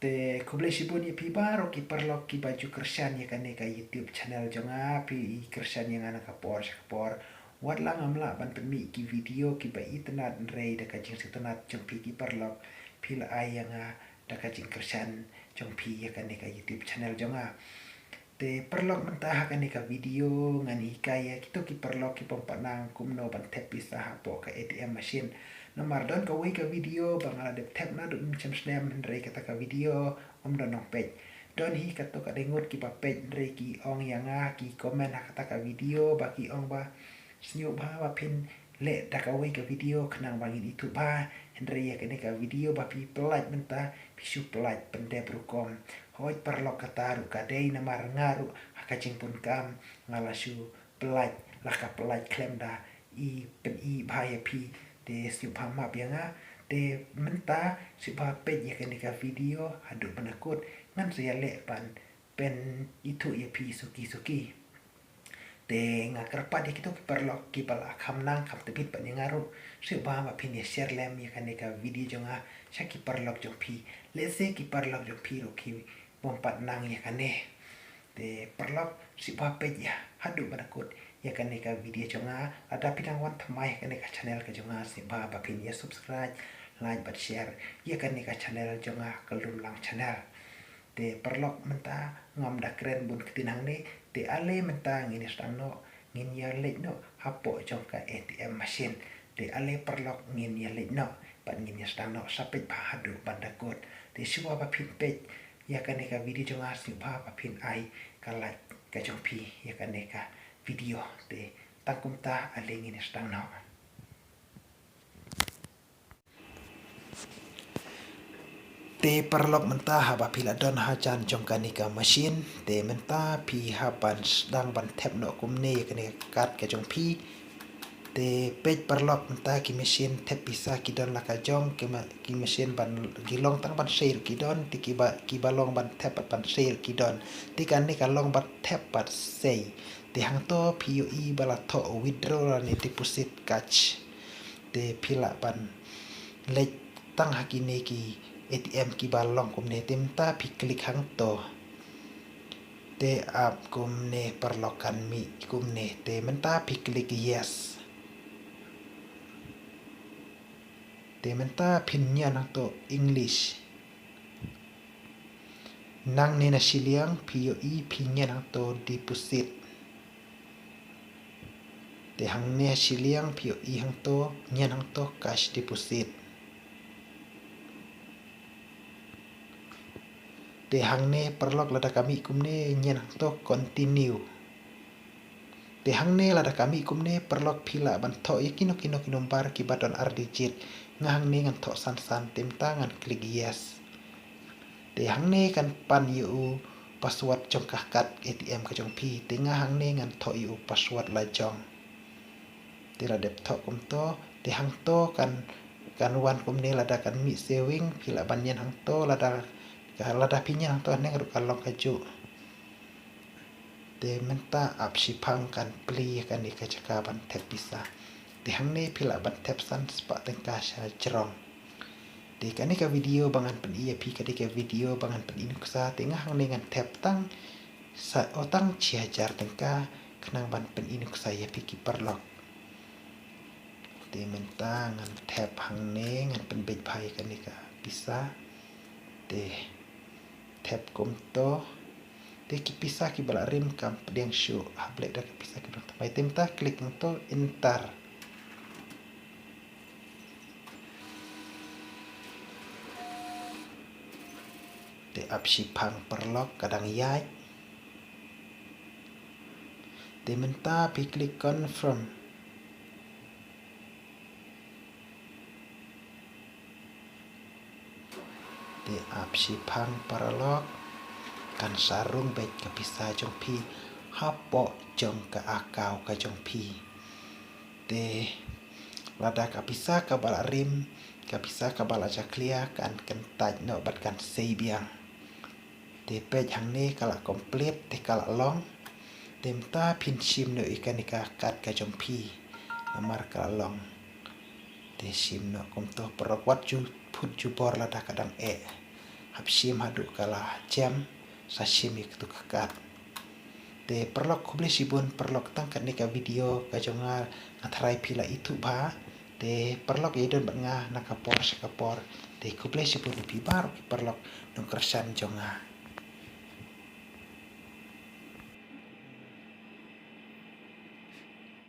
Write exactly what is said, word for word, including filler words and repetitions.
Te khublei shibun ïa phi baroh ki paralok kiba ju kyrshan ïa kane ka YouTube channel jong nga, phi i kyrshan ïa nga na ka por sha ka por. Wat la ngam lah ban pynmih ki video kiba itynnad, hynrei da ka jingsngewtynnad jong phi ki paralok, phi la ai ïa nga da ka jingkyrshan jong phi ïa kane ka YouTube channel jong nga. Te paralok, mynta ha kane ka video ngan hikai ïa kito ki paralok ki bym pat nang kumno ban thep pisa hapoh ka A T M machine. Namar don kawei ka video ba nga la dep thep naduh mynshem snem, hynrei kata ka video ym don nongpeit. Don hi katto katne ngut kiba peit, hynrei ki ong ïa nga, ki comment ha kata ka video ba ki ong ba sngewbha ba phin leh da kawei ka video khnang ba ngin ithuh bha, hynrei ïa kane ka video ba phi pynlait mynta, phi shu pynlait pyndep rukom. Hooid paralok, kata ruh ka dei namar nga ruh ha ka jingpynkam nga la shu pynlait, la ka pynlait khlem da i pyni bha ïa phi. Te sngewbha map ïa nga. Te mynta sngewbha peit ïa kane ka video haduh ban da kut, ngan sa ïaleh ban pynithuh ïa phi suki suki. Te nga kyrpad ïa kito ki paralok kiba la kham nang kham tbit bad ïa nga ruh, sngewbha ba phin ïa share lem ïa kane ka video jong nga sha ki paralok jong phi. Lehse ki paralok jong phi ruh ki bym pat nang ïa kane. Te paralok, sngewbha peit ïa haduh ban da kut ïa kane ka video jong nga. Lada phi dang wan thymmai ha kane ka channel ka jong nga, sngewbha ba phin ïa subscribe, like bad share ïa kane ka channel jong nga, ka Lumlang Channel. Te paralok, mynta ngam da kren bun ktien hangne, te ale mynta ngin ïa sdang noh, ngin ïa leit noh hapoh jong ka A T M machine. Te ale paralok, ngin ïa leit noh bad ngin ïa sdang noh, sa peit bha haduh ban da kut. Te sngewbha ba phin peit ïa kane ka video jong nga, sngewbha ba phin ai ka like ka jong phi ïa kane ka video. Te tang kumta, ale ngin ïa sdang noh. Te paralok, mynta haba phi la don hajan jong kane ka machine, te mynta phi hap ban sdang ban thep noh kumne ïa kane ka card ka jong phi. Te peit paralok, mynta ki machine thep pisa ki don la ka jong, ki ma-, ki machine ban, ki long tang ban sei ruh ki don, te kiba, kiba long ban thep bad ban sei ruh ki don. Te kane ka long ban thep bad sei. Te hangto phi ïohi ba la thoh withdraw lane deposit cash. Te phi lah ban leit tang ha kine ki A T M kiba long kumne, te mynta phi click hangto. Te ap kumne paralok, kan mih kumne, te mynta phi click yes. Te mynta phin ñion hangto English. Nangne na shiliang phi ïohi phi ñion hangto deposit. Te hangne shiliang phi ïohi hangto, ñion hangto cash deposit. Te hangne paralok, lada ka mih kumne, ñion hangto continue. Te hangne lada ka mih kumne paralok, phi lah ban thoh ïa kino kino ki nombar kiba don ar digit. Nga hangne ngan thoh san san, te mynta ngan click yes. Te hangne kan pan ïa u password jong ka card A T M ka jong phi. Te nga hangne ngan thoh ïa u password la jong. Te la dep thoh kumto, te hangto kan, kan wan kumne, lada kan mih saving phi lah ban ñion hangto, lada, lada phi ñion hangto hangne ruh kan long kajuh. Te mynta ap shiphang, kan plie ïa kane ka jaka ban thep pisa. Te hangne phi lah ban thep san spah tyngka sha jrong. Te kane ka video ba ngan pyni ïa phi ka dei ka video ba ngan pyni nuksa, te nga hangne ngan thep tang sa, o tang shi hajar tyngka, khnang ban pyni nuksa ïa phi ki paralok. Te mynta ngan thep hangne, ngan pynbeit bha ïa kane ka pisa. Te thep kumto. Te ki pisa kiba la rim kam pdiang shuh, hap leh da ki pisa kiba la thymmai. Te mynta click hangto enter. Te ap shiphang paralok, ka dang ïaid. Te mynta phi click confirm. Te ap shiphang paralok, kan sa rung beit ka pisa jong phi hapoh jong ka account ka jong phi. Te lada ka pisa kaba la rim, ka pisa kaba la jakhlia kan kyntait noh bad kan sei biang. Te peit hangne ka la complete, te ka la long. Te mynta phin shim noh ïa kane ka card ka jong phi. Namar ka la long. Te shim noh kumto paralok, wat ju phut jubor lada ka dang eh. hap shim haduh ka la jem, sa shim ïa katu ka kat. Te paralok khublei shibun paralok, tang katne ka video ka jong nga, nga tharai phi la ithuh bha. Te paralok ïa don bad nga na ka por sha ka por. Te khublei shibun ïa phi baroh ki paralok nongkyrshan jong nga.